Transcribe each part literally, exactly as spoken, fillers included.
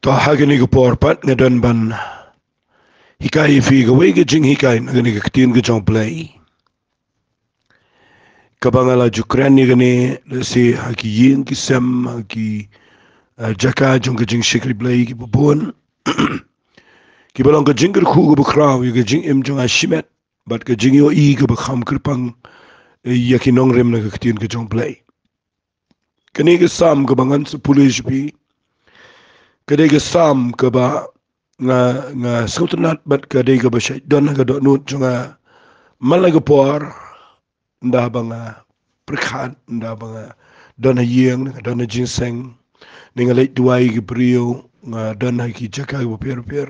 Ba ha kane ka por pat nga don ban hikai ïa phi kawei ka jinghikai na kane ka ktien ka jong U Blei, kaba nga la ju kren ïa kane lehse ha ki ïing ki sem, ha ki, eh, jaka jong ka jingshakri Blei kiba bun, kiba long ka jingkyrkhu kaba khraw ïa ka jingim jong nga shimet bad ka jingïohi kaba kham kyrpang, eh, ïa ki nongrim na ka ktien ka jong U Blei. Kane ka Salm kaba ngan sa pule sha phi, ka dei ka Salm kaba nga, nga sngewtynnat bad ka dei kaba shait don ha ka dohnud jong nga man la ka por, ynda ba nga pyrkhat, ynda ba nga don ha ïing, nga don ha jingïaseng, ne nga leit duwai ïa ki briew, nga don ha ki jaka kiba pher pher.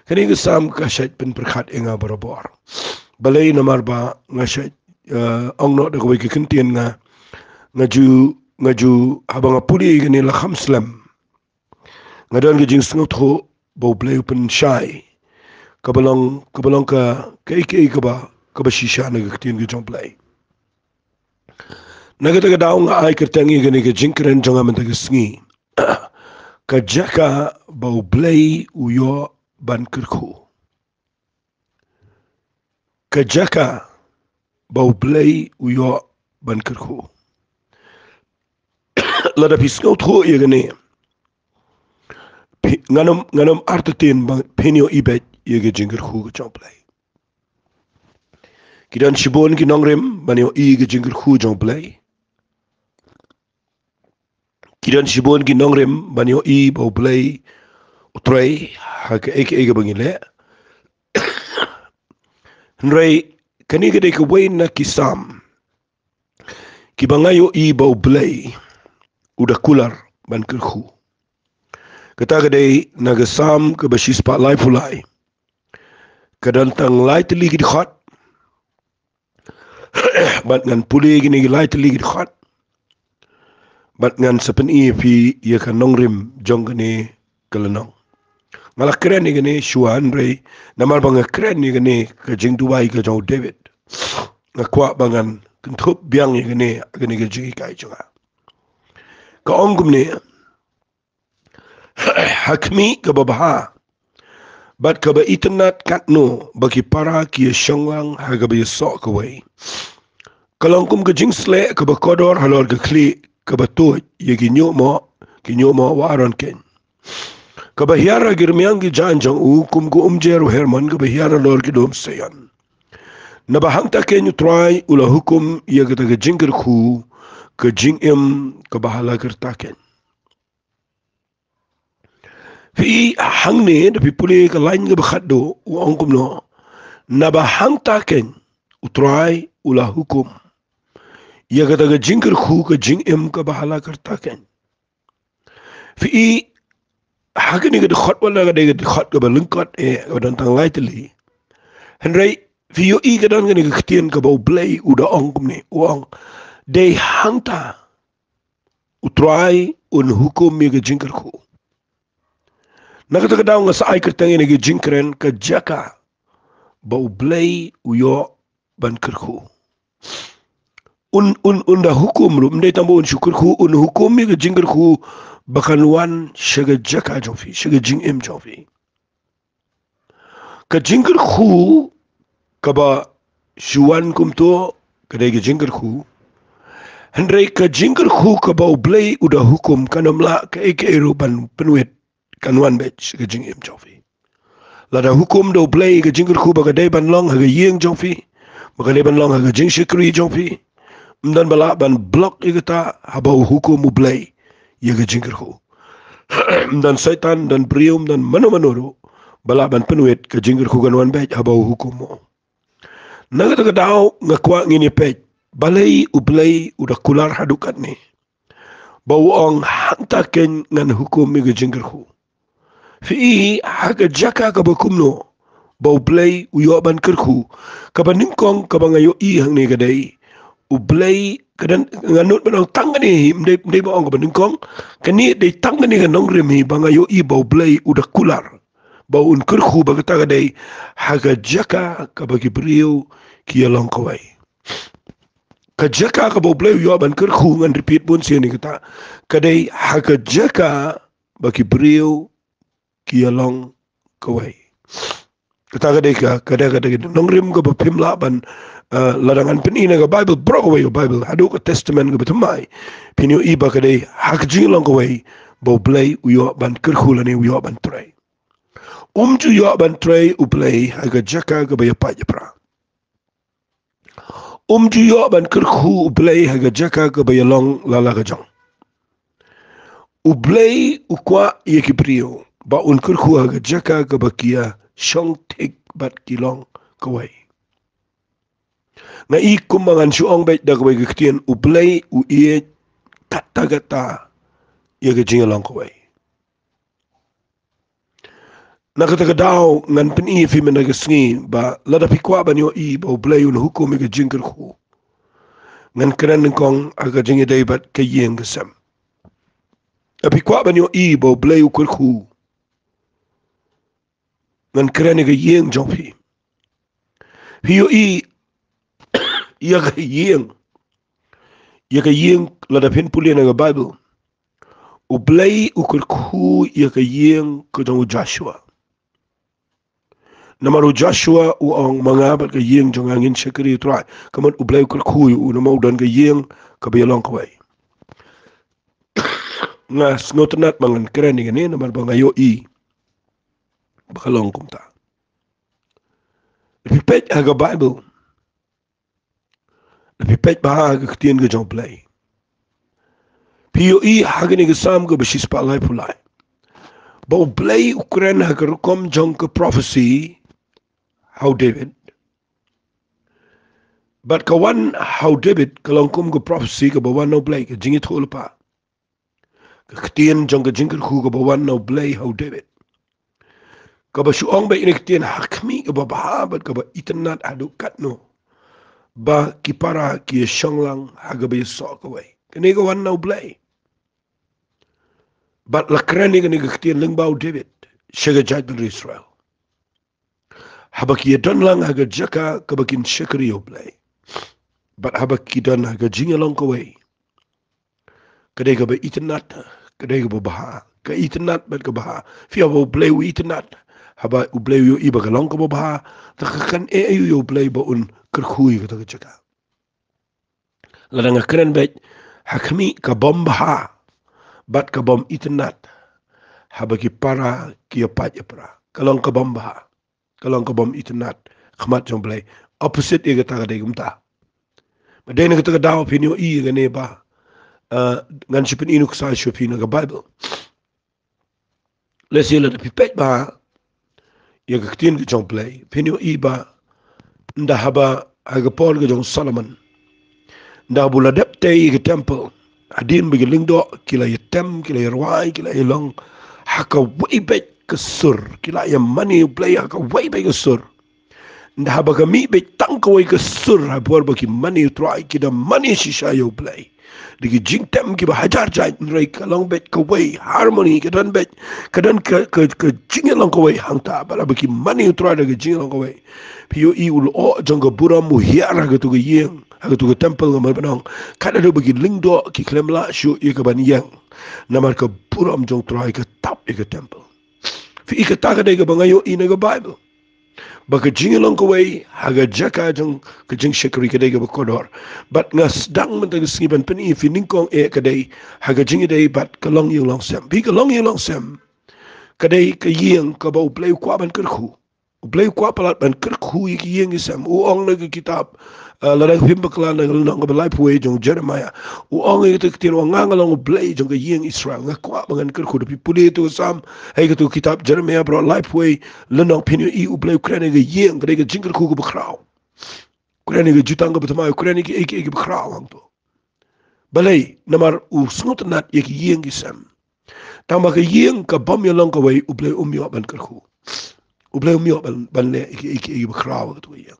Kane ka Salm ka shait pynpyrkhat ïa nga barabor. Balei? Namar ba nga shait, eh, ong noh da kawei ka kyntien, nga, nga ju, nga ju, haba nga pule ïa kane la kham slem. Nga don ka jingsngewthuh ba U Blei u pynshai, kaba long, kaba long ka, kaei kaei kaba, kaba shisha na ka ktien ka jong U Blei. Na kata ka daw nga ai kyrteng ïa kane ka jingkren jong nga mynta ka sngi, ka jaka ba U Blei u ïoh ban kyrkhu. Ka jaka ba U Blei u ïoh ban kyrkhu. Lada phi sngewthuh ïa kane, phi, ngan ym, ngan ym artatien ba phin ïohi beit ïa ka jingkyrkhu ka jong U Blei. Ki don shibun ki nongrim ban ïohi ka jingkyrkhu jong U Blei. Ki don shibun ki nongrim ban ïohi ba U Blei u trei ha kaei kaei kaba ngi leh. Hynrei kane ka dei kawei na ki Salm kiba nga ïohi ba U Blei u da kular ban kyrkhu. Kata ka dei na ka Salm kaba shispah laiphew lai. Ka don tang lai tylli ki dkhot. Bad ngan pule kine ki lai tylli ki dkhot. Bad ngan sa pyni ïa phi ïa ka nongrim jong kane ka lynnong. Nga la kren ïa kane shuwa, hynrei namar ba nga kren ïa kane ka jingduwai ka jong u David, nga kwah ba ngan kynthup biang ïa kane, kane ka jinghikai jong nga. Ka ong kumne: Ha khmih kaba bha bad kaba itynnat, katno ba ki para ki ïashong lang ha kaba ïasoh kawei. Ka long kum ka jingsleh kaba kordor halor ka khlieh kaba tuid ïa ki ñiuhmoh, ki ñiuhmoh u Aron keiñ. Kaba hiar ha ki rmiang ki jaiñ jong u kum ka umjer u Hermon kaba hiar halor ki lum Seion. Naba hangta keiñ U Trai u la hukum ïa kata ka jingkyrkhu, ka jingim kaba ha la ka rta keiñ. Phi i hangne, da phi pule ka lain kaba khatduh, u ong kumno: Naba hangta keiñ U Trai u la hukum ïa kata ka jingkyrkhu, ka jingim kaba ha la ka rta keiñ. Phi i, ha kane ka dkhot, wat la ka dei ka dkhot kaba lyngkot, eh, kaba don tang lai tylli, hynrei phi ïohi ka don kane ka ktien kaba U Blei u da ong kumne, u ong: Dei hangta U Trai un hukum ïa ka jingkyrkhu. Na kata ka daw nga sa ai kyrteng ïa kane ka jingkren ka jaka ba U Blei u ïoh ban kyrkhu. Un, un, un da hukum ruh, ym dei tang ba un shu kyrkhu, un hukum ïa ka jingkyrkhu ba kan wan sha ka jaka jong phi, sha ka jingim jong phi. Ka jingkyrkhu kaba shu wan kumto ka dei ka jingkyrkhu. Hynrei ka jingkyrkhu kaba U Blei u da hukum, kan ym lah kaei kaei ruh ban pynwit, kan wan beit sha ka jingim jong phi. Lada hukum da U Blei ka jingkyrkhu ba ka dei ban long ha ka ïing jong phi, ba ka dei ban long ha ka jingshakri jong phi, ym don ba lah ban block ïa kata haba u hukum U Blei ïa ka jingkyrkhu. Ym don Soitan, ym don briew, ym don mano mano ruh ba lah ban pynwit ka jingkyrkhu, kan wan beit haba u hukum mo. Na kata ka daw nga kwah ngin ïa peit balei U Blei u da kular haduh katne ba u ong: Hangta keiñ ngan hukum ïa ka jingkyrkhu. Phi i, ha ka jaka kaba kumno ba U Blei u ïoh ban kyrkhu? Kaba nyngkong kaba nga ïohi hangne ka dei, U Blei, ka don, nga nud ban ong tang kane hi, ym dei, ym dei ba ong kaba nyngkong. Kane dei tang kane ka nongrim hi ba nga ïohi ba U Blei u da kular ba un kyrkhu, ba kata ka dei ha ka jaka kaba ki briew ki ïalong kawei. Ka jaka kaba U Blei u ïoh ban kyrkhu, ngan repeat bun sien ïa kata, ka dei ha ka jaka ba ki briew ki ïalong kawei. Kata ka dei ka, ka dei ka dei ka nongrim kaba phim lah ban, eh, lada ngan pyni na ka Bible, baroh kawei ka Bible, haduh ka Testament kaba thymmai, phin ïohi ba ka dei ha ka jingïalong kawei ba U Blei u ïoh ban kyrkhu lane u ïoh ban trei. Um ju ïoh ban trei U Blei ha ka jaka kaba ïapait ïapra. Um ju ïoh ban kyrkhu U Blei ha ka jaka kaba ïalong la la ka jong. U Blei u kwah ïa ki briew ba un kyrkhu ha ka jaka kaba ki ïa shong thik bad ki long kawei. Nga i kumba ngan shu ong beit da kawei ka ktien, U Blei u ïeit katta katta ïa ka jingïalong kawei. Na kata ka daw ngan pyni ïa phi mynta ka sngi ba lada phi kwah ban ïohi ba U Blei un hukum ïa ka jingkyrkhu, ngan kren nyngkong ha ka jingïadei bad ka ïing ka sem. Lada phi kwah ban ïohi ba U Blei u kyrkhu, ngan kren ïa ka ïing jong phi. Phi ïohi ïa ka ïing, ïa ka ïing, lada phin pule na ka Bible, U Blei u kyrkhu ïa ka ïing ka jong u Joshua. Namar u Joshua u ong, ma nga bad ka ïing jong nga ngin shakri ïa U Trai. Ka mut U Blei u kyrkhu ïa u namar u don ka ïing kaba ïalong kawei. Nga sngewtynnat ba ngan kren ïa kane namar ba nga ïohi ba ka long kumta. Phi peit ha ka Bible, phi peit bha ha ka ktien ka jong U Blei, phi ïohi ha kane ka Salm kaba shispah laiphew lai ba U Blei u kren ha ka rukom jong ka prophecy ha u David. Bad ka wan ha u David ka long kum ka prophecy kaba wan na U Blei, ka jingïathuhlypa, ka ktien jong ka jingkyrkhu kaba wan na U Blei ha u David, kaba shu ong beit ïa kane ka ktien ha khmih kaba bha bad kaba itynnat haduh katno ba ki para ki ïa shong lang ha kaba ïasoh kawei. Kane ka wan na U Blei. Bad la kren ïa kane ka ktien lyngba u David sha ka jaitbynriew Israel, haba ki ïa don lang ha ka jaka kaba kin shakri ïa U Blei, bad haba ki don ha ka jingïalong kawei, ka dei kaba itynnat, ka dei kaba bha, ka itynnat bad ka bha. Phi ïohi ba U Blei u itynnat, haba U Blei u ïohi ba ka long kaba bha, te ka kan ai aïu ïa U Blei ba un kyrkhu ïa kata ka jaka? Lada nga kren beit ha khmih, ka bym bha bad ka bym itynnat haba ki para ki ïapait ïapra. Ka long ka bym bha, ka long ka bym itynnat ha khmat jong U Blei. Opposite ïa kata ka dei kumta. Ba dei na kata ka daw phin ïohi ïa kane ba, eh, ngan shu pyni nuksa sha phi na ka Bible. Lehse lada phi peit bha ïa ka ktien ka jong U Blei, phin ïohi ba ynda haba ha ka por ka jong u Solomon, ynda haba u la dep tei ïa ka temple, hadien ba ki lyngdoh ki la ïa tem, ki la ïa rwai, ki la ïa long ha kawei beit ka sur, ki la ïa mane U Blei ha kawei beit ka sur. Ynda haba ka mih beit tang kawei ka sur ha por ba ki mane U Trai, ki da mane shisha ïa U Blei da ki jingtem kiba hajar jait, hynrei ka long beit kawei harmony, ka don beit, ka don ka, ka, ka jingïalong kawei hangta. Bad haba ki mane U Trai da ka jingïalong kawei, phi ïohi u lyoh jong ka burom u hiar ha katu ka ïing, ha katu ka temple, nga mut ban ong, kat haduh ba ki lyngdoh ki khlem lah shuh ïa ka ban ïeng, namar ka burom jong U Trai ka tap ïa ka temple. Phi i, kata ka dei kaba nga ïohi na ka Bible, ba ka jingïalong kawei ha ka jaka jong ka jingshakri ka dei kaba kordor. Bad nga sdang mynta ka sngi ban pyni ïa phi nyngkong eh ka dei ha ka jingïadei bad ka longïing longsem. Phi, ka longïing longsem ka dei ka ïing kaba U Blei u kwah ban kyrkhu. U Blei u kwah palat ban kyrkhu ïa ki ïing ki sem. U ong na ka kitab, eh, lada phim bakla na ka lynnong kaba laiphew wei jong u Jeremiah, u ong ïa kata ka ktien, u ong, nga, nga long U Blei jong ka ïing Israel, nga kwah ba ngan kyrkhu. Da phi pule ïa katu ka Salm, ha katu ka kitab Jeremiah baroh laiphew wei lynnong, phin ïohi U Blei u kren ïa ka ïing, ka dei ka jingkyrkhu kaba khraw. U kren ïa ka jutang kaba thymmai, u kren ïa kiei kiei kiba khraw hangto. Balei? Namar u sngewtynnat ïa ki ïing ki sem. Tangba ka ïing ka bym ïalong kawei, U Blei um ïoh ban kyrkhu. U Blei um ïoh ban, ban leh ïa kiei kiei kiba khraw ha katu ka ïing.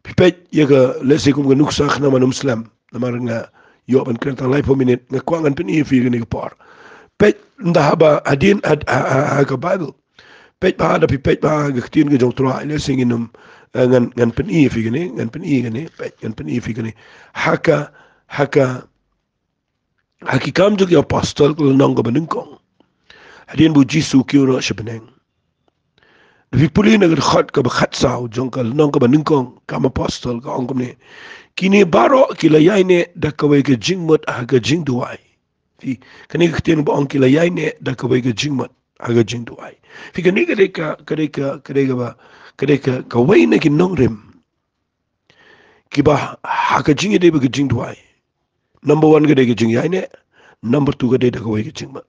Phi peit ïa ka, lehse kum ka nuksa khnang ban ym slem, namar nga ïoh ban kren tang laiphew minit, nga kwah ngan pyni ïa phi kane ka por. Peit, ynda haba hadien, ha, ha, ha, ha ka Bible, peit bha, da phi peit bha ha ka ktien ka jong U Trai, lehse ngin ym, eh, ngan, ngan pyni ïa phi kane, ngan pyni ïa kane, peit, ngan pyni ïa phi kane. Ha ka, ha ka, ha Ki Kam jong ki Apostol, ka lynnong kaba nyngkong, Hadien ba u Jisu u kiew noh sha bneng. Da phi pule na ka dkhot kaba khatsaw jong ka lynnong kaba nyngkong Kam Apostol ka ong kumne. Kine baroh ki la ïaineh da kawei ka jingmut ha ka jingduwai. Phi, kane ka ktien ba ong ki la ïaineh da kawei ka jingmut ha ka jingduwai. Phi, kane ka dei ka, ka dei ka, ka dei kaba, ka dei ka, kawei na ki nongrim. Kiba ha ka jingïadei bad ka jingduwai. Number one ka dei ka jingïaineh, number two ka dei da kawei ka jingmut.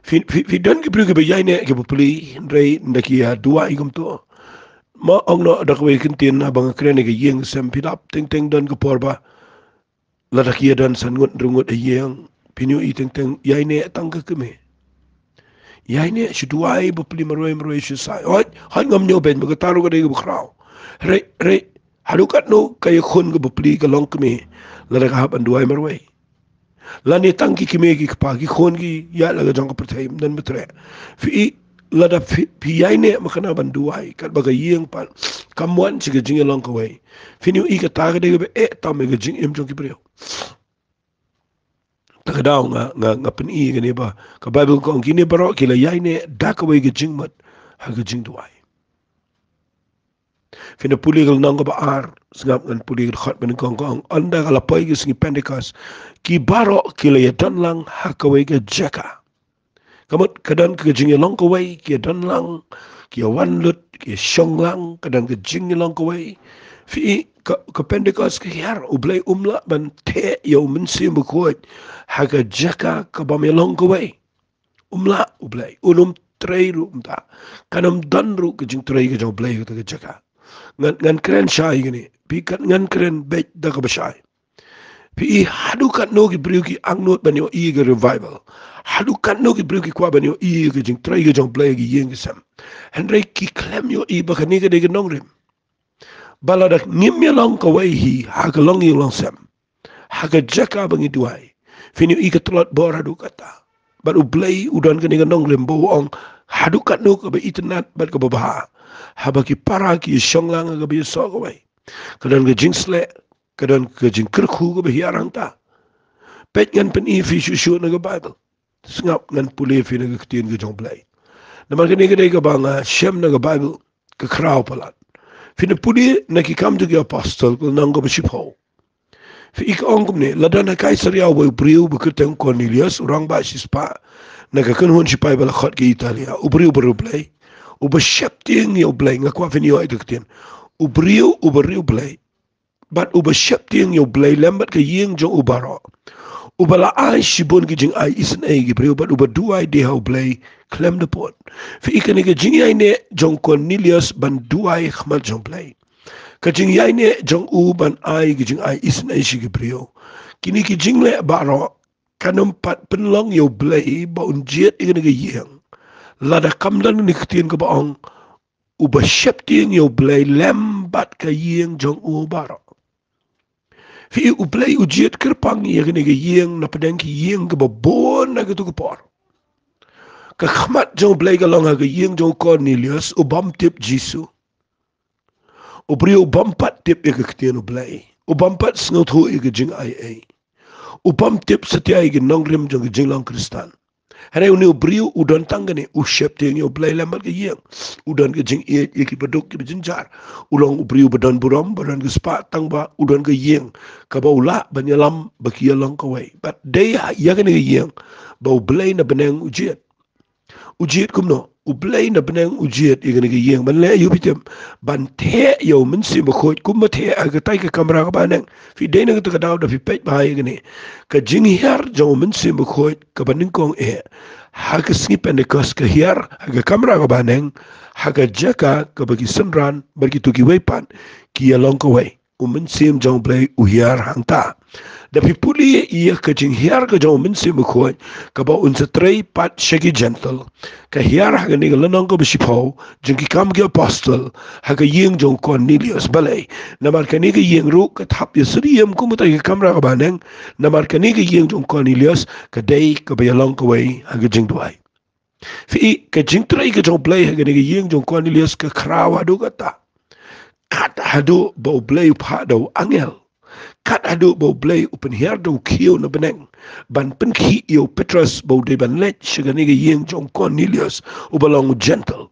Phi, phi, phi don ki briew kiba ïaineh kiba plie, hynrei ynda ki ïa duwai kumto. Ma ong noh da kawei ka ktien, haba nga kren ïa ka ïing sem, phi lap teng teng don ka por ba lada ki ïa don san ngut hynriew ngut ha ïing, phin ïohi teng teng ïaineh tang ka kmie. Ïaineh shu duwai ba plie marwei marwei shu sai. Hooid, hooid ngam ñiewbeiñ ba kata ruh ka dei kaba khraw. Hynrei, hynrei, haduh katno ka ïakhun kaba plie ka longkmie lada ka hap ban duwai marwei. Lane tang ki kmie ki kpa ki khun ki ïaid la ka jong ka pyrthei ym don ba treh. Phi i lada phi, phi ïaineh makna ban duwai katba ka ïing pat kam wan sha ka jingïalong kawei. Phin ïohi kata ka dei kaba eh tam ïa ka jingim jong ki briew. Ta ka daw nga, nga, nga pyni kane ba ka Baibl ka ong kine baroh ki la ïaineh da kawei ka jingmut ha ka jingduwai. Phin da pule ka lynnong kaba ar, sngap ngan pule ka dkhot ba nyngkong ka ong, ynda ka la poi ka sngi Pentekost, ki baroh ki la ïadon lang ha kawei ka jaka. Ka mut ka don ka jingïalong kawei, ki ïadon lang, ki ïawan lut, ki ïashong lang, ka don ka jingïalong kawei. Phi i ka, ka Pentekost ka hiar, U Blei um lah ban theh ïa U Mynsiem Bakhuid ha ka jaka kabym ïalong kawei. Um lah U Blei, un ym trei ruh mynta. Kan ym don ruh ka jingtrei ka jong U Blei ha kata ka jaka. Ngan, ngan kren shai kane, phi, kan ngan kren beit da kaba shai. Phi i haduh katno ki briew ki angnud ban ïohi ïa ka revival. Haduh katno ki briew ki kwah ban ïohi ïa ka jingtrei ka jong U Blei ha ki ïing ki sem. Hynrei ki khlem ïohi ba kane ka dei ka nongrim. Ba lada ngim ïalong kawei hi ha ka longïing longsem, ha ka jaka ba ngi duwai, phin ïohi ka tlot bor haduh katta. Bad U Blei u don kane ka nongrim ba u ong haduh katno kaba itynnad bad kaba bha, haba ki para ki ïashong lang ha kaba ïasoh kawei. Ka don ka jingsleh, ka don ka jingkyrkhu kaba hiar hangta. Peit ngan pyni phi shuh shuh na ka Baibl. Sngap ngan pule phi na ka ktien ka jong U Blei. Namar kane ka dei kaba nga shem na ka Baibl ka khraw palat. Phin da pule na Ki Kam jong ki Apostol ka lynnong kaba shiphew. Phi i ka ong kumne, la don ha Kaisaria uwei u briew ba kyrteng Kornelius, u rangbah shispah na ka kynhun shipai ba la khot ka Italia, u briew uba riewblei, uba sheptieng ïa U Blei. Nga kwah phin ïoh ïa ka ktien, u briew uba riewblei bad uba sheptieng ïa U Blei lem bad ka ïing jong u baroh. Uba la ai shibun ki jingai isynei ki briew bad uba duwai de ha U Blei khlem da pud. Phi i kane ka jingïaineh jong Kornelius ban duwai ha khmat jong U Blei, ka jingïaineh jong u ban ai ki jingai isynei sha ki briew, kine ki jingleh baroh kan ym pat pynlong ïa U Blei ba un jied ïa kane ka ïing lada kam don kane ka ktien kaba ong uba sheptieng ïa U Blei lem bad ka ïing jong u baroh. Phi i U Blei u jied kyrpang ïa kane ka ïing na pdeng ki ïing kiba bun na katu ka por. Ka khmat jong U Blei ka long ha ka ïing jong u Kornelius ubym tip Jisu. U briew ubym pat tip ïa ka ktien U Blei, ubym pat sngewthuh ïa ka jingai ei, ubym tip satia ïa ki nongrim jong ka jinglong Khristan. Hynrei une u briew u don tang kane, u sheptieng ïa U Blei lem bad ka ïing. U don ka jingïeit ïa kiba duk kiba jynjar. U long u briew ba don burom, ba don ka spah tang ba u don ka ïing kaba u lah ban ïalam ba ki ïalong kawei. Bad dei ha ïa kane ka ïing ba U Blei na bneng u jied. U jied kumno? U Blei na bneng u jied ïa kane ka ïing ban leh aïu phi tip? Ban theh ïa U Mynsiem Bakhuid kumba theh ha katai ka kamra kaba neng. Phi, dei na kata ka daw da phi peit bha ïa kane, ka jinghiar jong U Mynsiem Bakhuid kaba nyngkong eh ha ka sngi Pentekost ka hiar ha ka kamra kaba neng, ha ka jaka kaba ki synran bad kito kiwei pat ki ïalong kawei. U Mynsiem jong U Blei u hiar hangta. Da phi pule ïa ka jinghiar ka jong U Mynsiem Bakhuid kaba un sa trei pat sha ki Jentil, ka hiar ha kane ka lynnong kaba shiphew jong Ki Kam ki Apostol, ha ka ïing jong u Kornelius. Balei? Namar kane ka ïing ruh ka thap ïasyriem kum utai ka kamra kaba neng. Namar kane ka ïing jong u Kornelius ka dei kaba ïalong kawei ha ka jingduwai. Phi i, ka jingtrei ka jong U Blei ha kane ka ïing jong u Kornelius ka khraw haduh katta. Kat haduh ba U Blei u phah da u angel, Kat haduh ba U Blei u pynhiar da u khiew na bneng ban pynkhih ïa u Petros ba u dei ban leit sha kane ka ïing jong u Kornelius uba long u Jentil.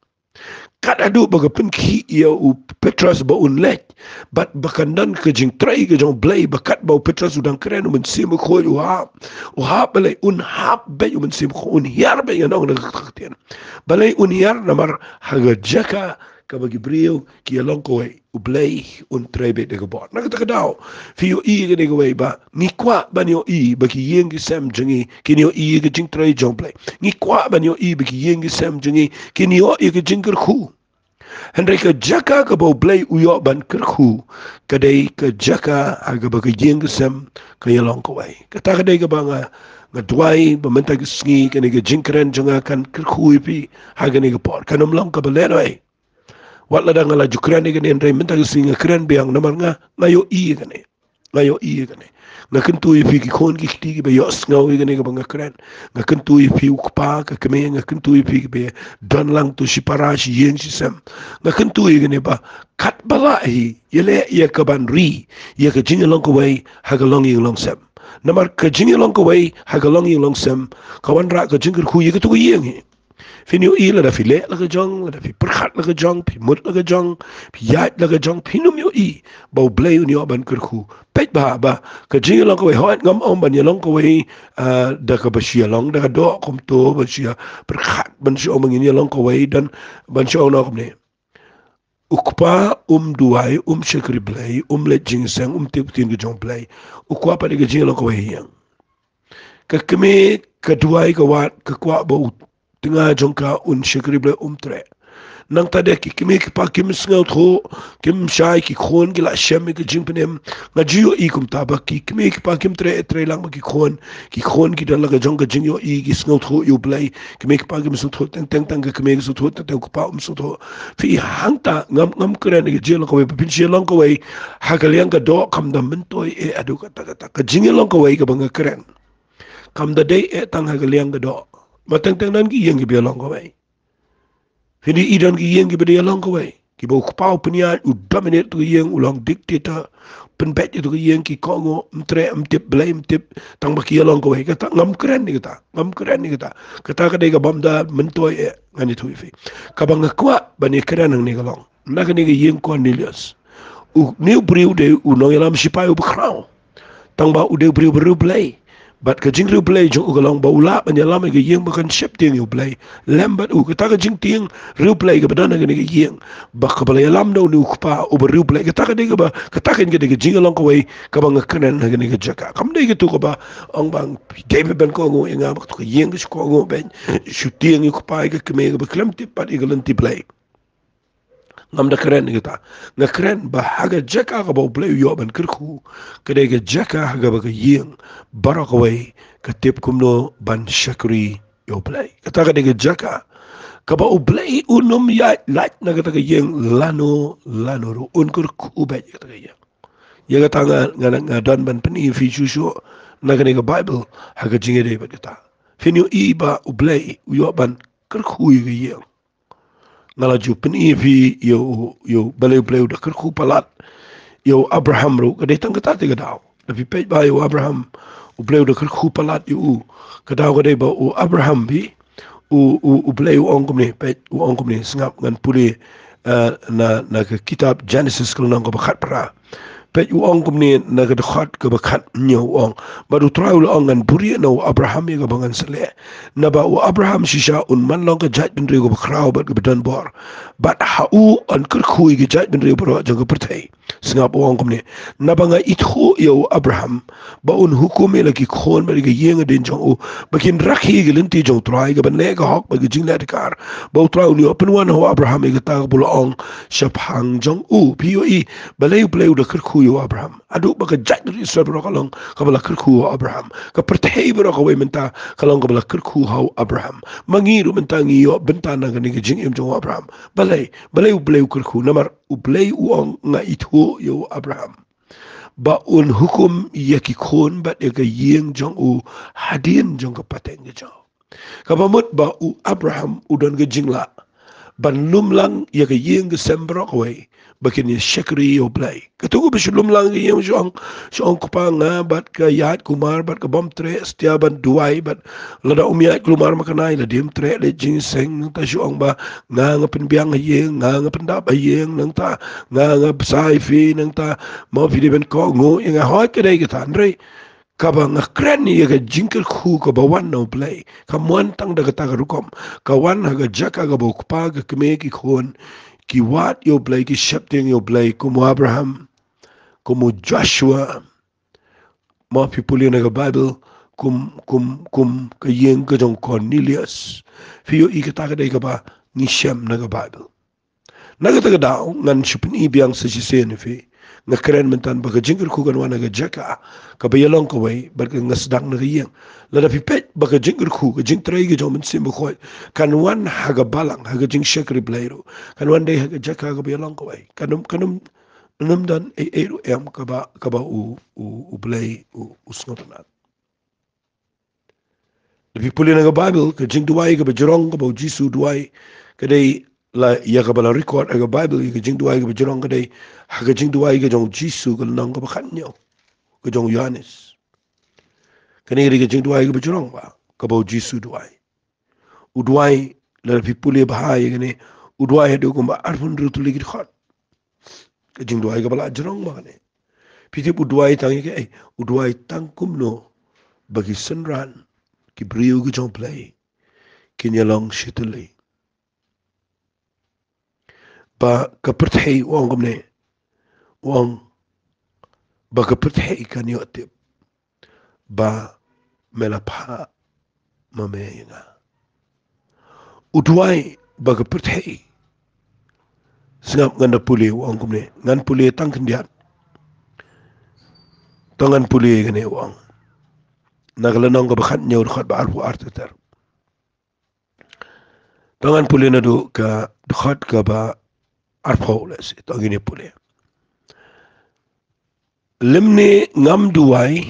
Kat haduh ba ka pynkhih ïa u Petros ba un leit, bad ba kan don ka jingtrei ka jong U Blei, ba katba u Petros u dang kren, u Mynsiem Bakhuid u hap, u hap, balei un hap beit, u Mynsiem Bakhuid un hiar beit, ngan ong na ka ktien. Balei un hiar? Namar ha ka jaka kaba ki briew ki ïalong kawei, U Blei un trei beit da ka bor. Na kata ka daw, phi ïohi kane kawei ba ngi kwah ban ïohi ba ki ïing ki sem jong ngi kin ïohi ïa ka jingtrei jong U Blei. Ngi kwah ban ïohi ba ki ïing ki sem jong ngi kin ïoh ïa ka jingkyrkhu. Hynrei ka jaka kaba U Blei u ïoh ban kyrkhu ka dei ka jaka ha kaba ka ïing ka sem ka ïalong kawei. Kata ka dei kaba nga, nga duwai ba mynta ka sngi kane ka jingkren jong nga kan kyrkhu ïa phi ha kane ka por. Kan ym long kaba lehnohei. Wat lada nga la ju kren ïa kane, hynrei mynta ka sngi nga kren biang namar nga, nga ïohi ïa kane. Nga ïohi ïa kane. Nga kyntu ïa phi ki khun ki kti kiba ïohsngew ïa kane kaba nga kren. Nga kyntu ïa phi u kpa, ka kmie, nga kyntu ïa phi kiba don lang to shipara, shi ïing shi sem. Nga kyntu ïa kane ba katba lah hi, ïaleh ïa ka ban ri ïa ka jingïalong kawei ha ka longïing longsem. Namar ka jingïalong kawei ha ka longïing longsem ka wanrah ka jingkyrkhu ïa katei ka ïing hi. Phin ïohi lada phi leh la ka jong, lada phi pyrkhat la ka jong, phi mut la ka jong, phi ïaid la ka jong, phin ym ïohi ba U Blei un ïoh ban kyrkhu. Peit bha ba ka jingïalong kawei, hooid ngam ong ban ïalong kawei, ah, da kaba shu ïalong da ka doh kumto, ban shu ïa pyrkhat, ban shu ong ba ngin ïalong kawei, don ban shu ong noh kumne. U kpa um duwai, um shakri Blei, um leit jingïaseng, um tip ktien ka jong U Blei. U kwah pat ïa ka jingïalong kawei ha ïing. Ka kmie ka duwai ka wad, ka kwah ba u tnga jong ka un shakri Blei, um treh. Nangta de ki kmie ki kpa kim sngewthuh, kim shai, ki khun ki la shem ïa ka jingpynim. Nga ju ïohi kumta ba ki kmie ki kpa kim treh, trei lang ba ki khun, ki khun ki don la ka jong ka jingïohi, ki sngewthuh ïa U Blei. Kmie ki kpa kim sngewthuh teng teng, tang ka kmie ka sngewthuh teng teng, u kpa um sngewthuh. Phi, hangta ngam, ngam kren ïa ka jingïalong kawei ba phin shu ïalong kawei ha ka liang ka doh, kam da myntoi eh haduh katta katta. Ka jingïalong kawei kaba nga kren kam da dei eh tang ha ka liang ka doh. Ma teng teng don ki ïing kiba ïalong kawei. Phin ïohi don ki ïing kiba dei ïalong kawei, kiba u kpa u pynïaid, u dominate ïa tu ka ïing, u long dictator, pynbeit ïa tu ka ïing, ki kohnguh, ym treh, ym tip Blei, ym tip, tang ba ki ïalong kawei. Kata ngam kren ïa kata, ngam kren ïa kata. Kata ka dei kaba ym da myntoi eh, ngan ïathuh ïa phi. Kaba nga kwah ban ïakren hangne ka long na kane ka ïing Cornelius. Une u briew u dei u nongïalam shipai uba khraw. Tang ba u dei u briew ba riewblei. Bad ka jingriewblei jong u ka long ba u lah ban ïalam ïa ka ïing ba kan sheptieng ïa U Blei lem bad u. Kata ka jingtieng riewblei kaba don ha kane ka ïing, ba kaba la ïalam da une u kpa uba riewblei, kata ka dei kaba, kata ka dei ka jingïalong kawei kaba nga kren ha kane ka jaka. Kam dei katu kaba ong ba dei ban kohnguh ïa nga, ba katu ka ïing ka shu kohnguh ban shu tieng ïa u kpa ïa ka kmie kaba khlem tip pat ïa ka lynti Blei. Ngam da kren ïa kata. Nga kren ba ha ka jaka kaba U Blei u ïoh ban kyrkhu, ka dei ka jaka ha kaba ka ïing baroh kawei ka tip kumno ban shakri ïa U Blei. Kata ka dei ka jaka kaba U Blei un ym ïaid lait na kata ka ïing lano lano ruh, un kyrkhu beit ïa kata ka ïing. Ïa kata nga, nga, nga don ban pyni ïa phi shuh shuh na kane ka Baibl ha ka jingïadei bad kata. Phin ïohi ba U Blei u ïoh ban kyrkhu ïa ka ïing. Nga la ju pyni ïa phi ïa u, ïa u, balei U Blei u da kyrkhu palat ïa u Abraham ruh, ka dei tang kata te ka daw. Lada phi peit bha ïa u Abraham, U Blei u da kyrkhu palat ïa u. Ka daw ka dei ba u Abraham, phi, u, u, U Blei u ong kumne, peit, u ong kumne, sngap ngan pule, eh, na, na ka kitab Genesis ka lynnong kaba khatphra. Peit, u ong kumne na ka dkhot kaba khathynñiew, u ong: Bad U Trai u la ong, ngan buhrieh na u Abraham ïa kaba ngan sa leh. Naba u Abraham shisha un man long ka jaitbynriew kaba khraw bad kaba don bor. Bad ha u yn kyrkhu ïa ki jaitbynriew baroh jong ka pyrthei. Sngap, u ong kumne: Naba nga ithuh ïa u Abraham ba un hukum ïa la ki khun bad ïa ka ïing hadien jong u, ba kin rakhe ïa ka lynti jong U Trai, ka ban leh ka hok bad ka jingleh dakar, ba U Trai un ïoh pynwan ha u Abraham ïa kata kaba u la ong shaphang jong u. Phi ïohi balei U Blei u da kyrkhu ïa u Abraham? Haduh ba ka jaitbynriew Israel baroh ka long kaba la kyrkhu ha u Abraham. Ka pyrthei baroh kawei mynta ka long kaba la kyrkhu ha u Abraham. Ma ngi ruh mynta ngi ïoh bynta na kane ka jingim jong u Abraham. Balei, balei U Blei u kyrkhu? Namar U Blei u ong, nga ithuh ïa u Abraham ba un hukum ïa ki khun bad ïa ka ïing jong u hadien jong ka pateng ka jong u. Kaba mut ba u Abraham u don ka jinglah ban lum lang ïa ka ïing ka sem baroh kawei ba kin ïa shakri ïa U Blei. Katto katne ba shu lum lang ïa ka ïing, shu ong, shu ong, Kpa, nga bad ka ïaid kumar bad ka bym treh satia ban duwai, bad lada um ïaid kumar ma kane, la dei um treh leit jingïaseng. Nangta shu ong ba nga, nga pynbiang ha ïing, nga, nga pyndap ha ïing, nangta nga, nga bsa ïa phi, nangta mo phi dei ban kohnguh ïa nga. Hooid, ka dei kata, hynrei kaba nga kren ïa ka jingkyrkhu kaba wan na U Blei kam wan tang da kata ka rukom. Ka wan ha ka jaka kaba U Kpa, ka Kmie, ki khun ki wad ïa U Blei, ki sheptieng ïa U Blei, kum u Abraham, kum u Joshua. Mo phi pule na ka Baibl, kum, kum, kum ka ïing ka jong u Cornelius. Phi ïohi kata ka dei kaba ngi shem na ka Baibl. Na kata ka daw ngan shu pyni biang sa shisien ïa phi. Nga kren mynta ba ka jingkyrkhu kan wan ha ka jaka kaba ïalong kawei bad ka nga sdang na ka ïing. Lada phi peit ba ka jingkyrkhu, ka jingtrei ka jong u Mynsiem Bakhuid kan wan ha ka balang, ha ka jingshakri Blei ruh, kan wan dei ha ka jaka kaba ïalong kawei. Kan ym, kan ym, kan ym don ei ei ruh em kaba, kaba u, u, U Blei u, u sngewtynnad. Lada phi pule na ka Baibl, ka jingduwai kaba jrong kaba U Jisu u duwai ka dei, la ïa kaba la record ha ka Baibl, ïa ka jingduwai kaba jrong ka dei ha ka jingduwai ka jong U Jisu, ka lynnong kaba khathynñiew, ka jong u Ïoannis. Kane ka dei ka jingduwai kaba jrong ba kaba U Jisu u duwai. U duwai, lada phi pule bha ïa kane, u duwai haduh kumba arphew hynriew tylli ki dkhot. Ka jingduwai kaba la jrong ba kane. Phi tip u duwai tang ïa kaei? U duwai tang kumno ba ki synran, ki briew ki jong U Blei, kin ïalong shitylli. Ba ka pyrthei, u ong kumne, u ong ba ka pyrthei kan ïoh tip ba me la phah ma me ïa nga. U duwai ba ka pyrthei. Sngap, ngan da pule, u ong kumne, ngan pule tang khyndiat. To ngan pule kane, u ong. Na ka lynnong kaba khathynñiew, dkhot ba arphew ar ter ter. To ngan pule naduh ka dkhot kaba arphew, lehse. To ngin ïa pule. Lymne ngam duwai,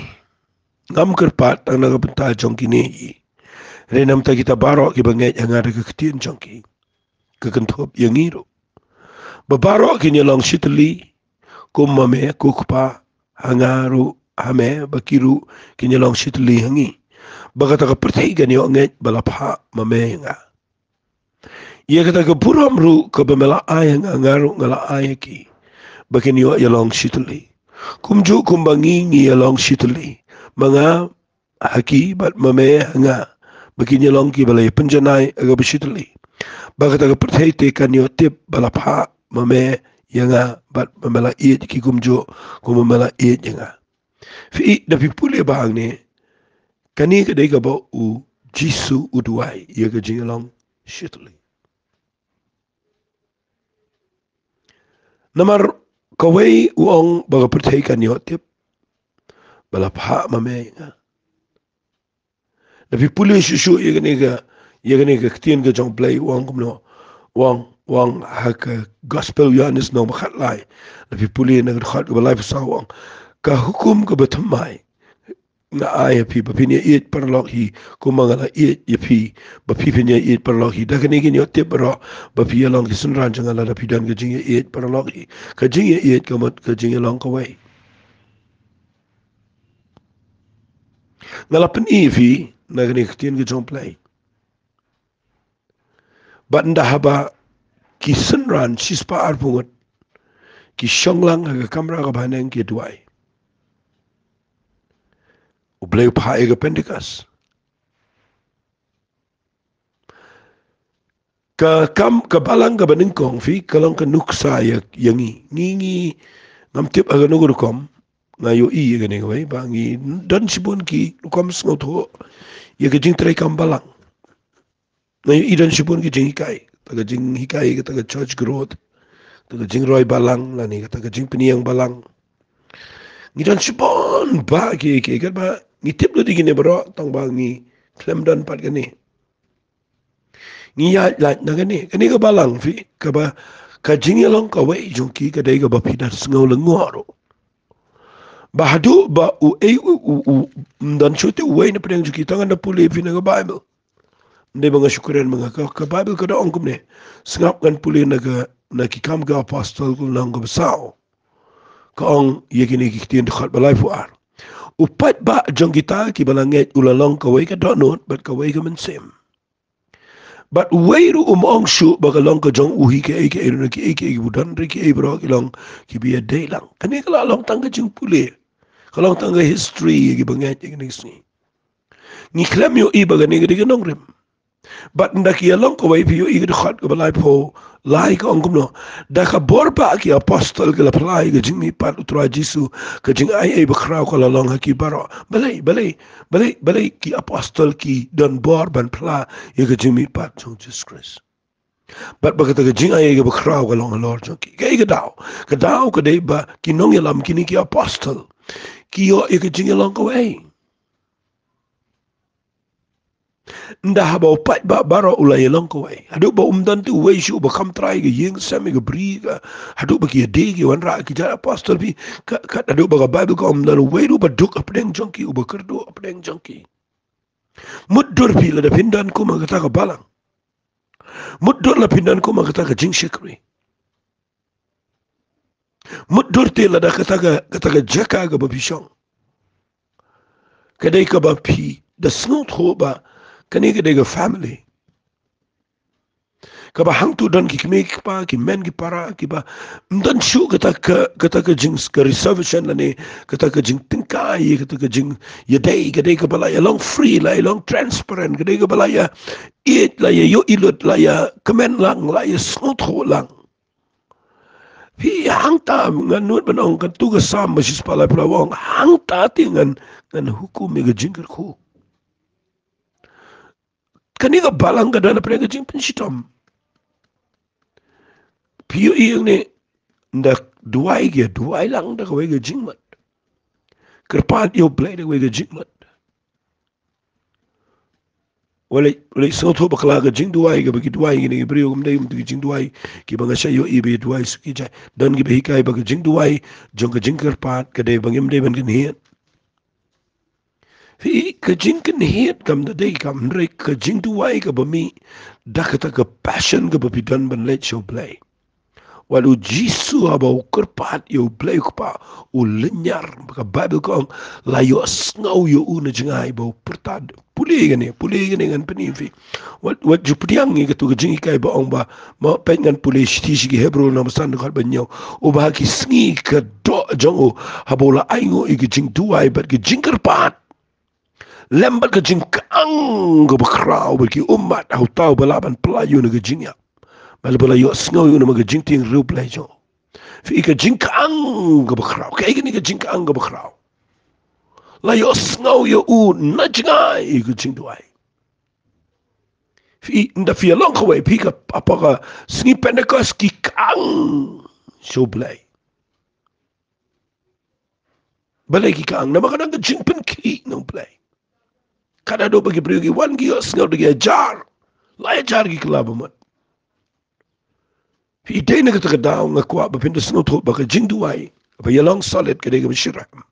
ngam kyrpad tang na ka bynta jong kine hi, hynrei namar kita baroh kiba ngeit ha nga da ka ktien jong ki, ka kynthup ïa ngi ruh, ba baroh kin ïalong shitylli, kum ma me, ko Kpa, ha nga ruh ha me, ba ki ruh kin ïalong shitylli ha ngi, ba kata ka pyrthei kan ïoh ngeit ba la phah ma me ïa nga. Ïa kata ka burom ruh kaba me la ai ha nga, nga ruh nga la ai ha ki, ba kin ïoh ïalong shitylli, kumjuh kumba ngi ngi ïalong shitylli, ma nga ha ki bad ma me ha nga, ba kin ïalong kiba la ïapynjanai ha kaba shitylli. Ba kata ka pyrthei te kan ïoh tip ba la phah ma me ïa nga bad ba me la ïeit ïa ki kumjuh kumba me la ïeit ïa nga. Phi, lada phi pule bha hangne, kane ka dei kaba U Jisu u duwai ïa ka jingïalong shitylli. Namar kawei u ong ba ka pyrthei kan ïoh tip ba la phah ma me ïa nga. Lada phi pule shuh shuh ïa kane ka, ïa kane ka ktien ka jong U Blei, u ong kumno, u ong, u ong ha ka Gospel Ïoannis lynnong ba khatlai, lada phi pule na ka dkhot kaba laiphew saw, u ong, ka hukum kaba thymmai nga ai ha phi, ba phin ïaieit paralok hi kumba nga la ïeit ïa phi, ba phi phin ïaieit paralok hi. Da kane kin ïoh tip baroh ba phi ïalong ki synran jong nga, lada phi don ka jingïaieit paralok hi. Ka jingïaieit ka mut ka jingïalong kawei. Nga la pyni ïa phi na kane ka ktien ka jong U Blei. Bad ynda haba ki synran shispah arphew ngut ki shong lang ha ka kamra kaba haneng ki duwai, U Blei u phah ïa ka Pentekost. Ka kam, ka balang kaba nyngkong, phi, ka long ka nuksa ïa, ïa ngi. Ngi, ngi, ngam tip ha kano ka rukom, nga ïohi ïa kane kawei, ba ngi don shibun ki rukom sngewthuh ïa ka jingtrei kam balang. Nga ïohi don shibun ki jinghikai, kata ka jinghikai, kata ka church growth, kata ka jingroi balang, lane kata ka jingpynïeng balang. Ngi don shibun bah ki, ki, katba ngi tip lut ïa kine baroh, tang ba ngi khlem don pat kane. Ngi ïaid lait na kane, kane ka balang, phi, kaba ka jingïalong kawei jong ki ka dei kaba phi da sngew lyngngoh ruh. Ba haduh ba uei u, u, u, ym don shuh te uwei na pdeng jong ki, tang ngan da pule ïa phi na ka Baibl. Ym dei ba nga shu kren ma nga, ka, ka Baibl ka da ong kumne. Sngap, ngan pule na ka, na Ki Kam ki Apostol, ka lynnong kaba saw. Ka ong ïa kine ki ktien, dkhot ba laiphew ar. U paidbah jong kita kiba la ngeit u la long kawei ka dohnud bad kawei ka mynsiem. Bad uwei ruh um ong shuh ba ka long ka jong u hi kaei kaei ruh na kiei kaei, kiba don ruh kiei baroh ki long kiba ïadei lang. Kane ka la long tang ka jingpule. Ka long tang ka history ïa kiba ngeit ïa kine ki sngi. Ngi khlem ïohi ba kane ka dei ka nongrim. Bad ynda ki ïalong kawei, phi ïohi ka dkhot kaba laiphew lai, ka ong kumno: Da ka bor ba ki apostol ki la phla ïa ka jingmihpat U Trai Jisu, ka jingai ei bakhraw ka la long ha ki baroh. Balei, balei, balei, balei ki apostol ki don bor ban phla ïa ka jingmihpat jong Jisu Khrist? Bad ba kata ka jingai ei bakhraw ka long halor jong ki. Kaei ka daw? Ka daw ka dei ba ki nongïalam, kine ki apostol, ki ïoh ïa ka jingïalong kawei. Ynda haba u paidbah baroh u la ïalong kawei, haduh ba um don te uwei shuh uba kham trai ka ïing ka sem, ka bri ka, haduh ba ki ïadei ki wanrah ki jait apostol, phi, ka, ka, haduh ba ka Baibl ka ong ym don uwei ruh uba duk hapdeng jong ki, uba kyrduh hapdeng jong ki. Mutdur phi, lada phin don kum ha kata ka balang, mutdur la phin don kum ha kata ka jingshakri, mutdur te lada kata ka, kata ka jaka kaba phi shong ka dei kaba phi da sngewthuh ba kane ka dei ka family kaba hangto don ki kmie ki kpa, ki mei ki para, kiba ym don shuh kata ka, kata ka jing, ka reservation lane kata ka jingtyngkai, kata ka jingïadei, ka dei kaba la ïalong free, la ïalong transparent, ka dei kaba la ïa ïeit, la ïa ïohi lut, la ïa kmen lang, la ïa sngewthuh lang. Phi, hangta ngan nud ban ong, katto ka Salm ba shispah laiphew lai ba ong, hangta te ngan, ngan hukum ïa ka jingkyrkhu. Kane ka balang ka don hapdeng ka jingpynshitom. Phi ïohi ïa kane, ynda duwai ki ïa duwai lang da kawei ka jingmut. Kyrpad ïa U Blei da kawei ka jingmut. Wat leit, wat leit sngewthuh bakla, ka jingduwai kaba ki duwai kine ki briew kam dei kumta ki jingduwai kiba nga shait ïohi ba ïa duwai suki jai. Don kiba hikai ba ka jingduwai jong ka jingkyrpad ka dei ba ngim dei ban kynhied. Phi, ka jingkynhied kam da dei kam, hynrei ka jingduwai kaba mih da kata ka passion kaba phi don ban leit sha U Blei. Wat U Jisu haba u kyrpad ïa U Blei U Kpa, u lynñiar, ka Baibl ka ong, la ïohsngew ïa u na jngai ba u pyrta. Pule ïa kane, pule ïa kane, ngan pyni ïa phi. Wat, wat ju pdiang ïa kato ka jinghikai ba ong ba, ma peit, ngan pule shithi sha ki Hebru lynnong ba san, dkhot ba hynñiew. Uba ha ki sngi ka doh jong u, haba u la ainguh ïa ka jingduwai bad ka jingkyrpad, lem bad ka jingkang kaba khraw bad ki ummat, ha uta uba lah ban pyllait ïa u na ka jingïap, bad ba la ïohsngew ïa u namar ka jingtieng riewblei jong u. Phi, ka jingkang kaba khraw. Kaei kane ka jingkang kaba khraw? La ïohsngew ïa u na jngai ïa ka jingduwai. Phi, ynda phi ïalong kawei, phi, ka, ha ka sngi Pentekost ki kang sha U Blei. Balei ki kang? Namar ka don ka jingpynkhih na U Blei. Ka da duh ba ki briew ki wan ki ïohsngew da ki hajar, lai hajar ki kylla ba mut. Phi, dei na kata ka daw nga kwah ba phin da sngewthuh ba ka jingduwai ba ïalong solid ka dei kaba shitrhem.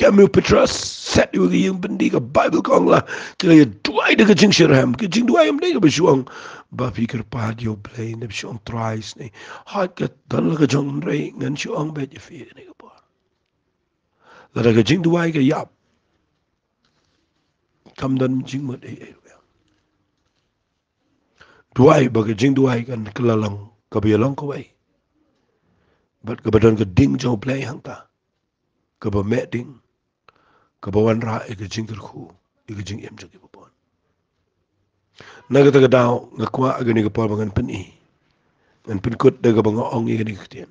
Ka mut u Petros set ïa ka ïing byndi, ka Baibl ka ong la ki la ïa duwai da ka jingshitrhem. Ka jingduwai kam dei kaba shu ong ba phi kyrpad ïa U Blei, ne ba shu ong Trai sne. Hooid, ka don la ka jong, hynrei ngan shu ong beit ïa phi kane ka por, lada ka jingduwai ka ïap, kam don jingmut ei ei ruh. Duwai ba ka jingduwai kan kylla long kaba ïalong kawei, bad kaba don ka ding jong U Blei hangta, kaba meh ding, kaba wanrah ïa ka jingkyrkhu, ïa ka jingim jong ki babun. Na kata ka daw nga kwah ha kane ka por ba ngan pyni, ngan pynkut da kaba nga ong ïa kane ka ktien.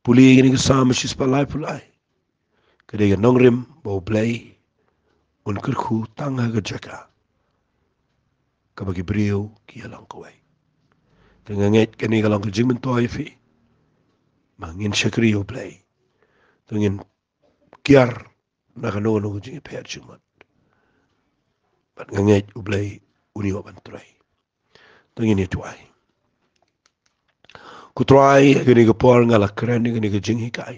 Pule ïa kane ka Salm shispah laiphew lai. Ka dei ka nongrim ba U Blei un kyrkhu tang ha ka jaka kaba ki briew ki ïalong kawei. Te nga ngeit kane ka long ka jingmyntoi ïa phi, ba ngin shakri ïa U Blei, te ngin kiar na kano kano ka jingïapher jingmut. Bad nga ngeit U Blei un ïoh ban trei. To ngin ïa duwai. Ko Trai, ha kane ka por nga la kren ïa kane ka jinghikai,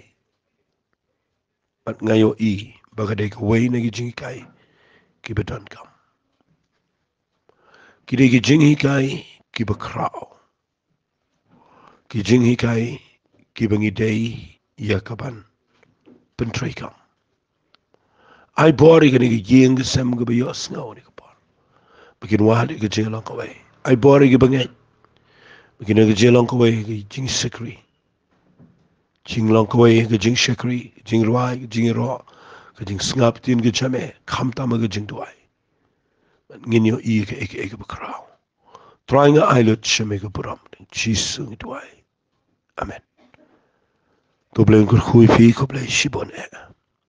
bad nga ïohi ba ka dei kawei na ki jinghikai kiba donkam. Ki dei ki jinghikai kiba khraw, ki jinghikai kiba ngi dei ïa ka ban pyntreikam. Ai bor ïa kane ka ïing ka sem kaba ïohsngew ha kane ka por ba kin wad ïa ka jinglong kawei. Ai bor ïa kiba ngeit ba kane ka jinglong kawei ka jingshakri, jinglong kawei ka jingshakri, ka jingrwai, ka jingïaroh, ka jingsngap ktien ka jong me, khamtam ka jingduwai. Ngin ïohi ïa kaei kaei kaba khraw. Trai, nga ai lut sha me ka burom, ha u Jisu ngi duwai. Amen. To Blei un kyrkhu ïa phi, khublei shibun eh.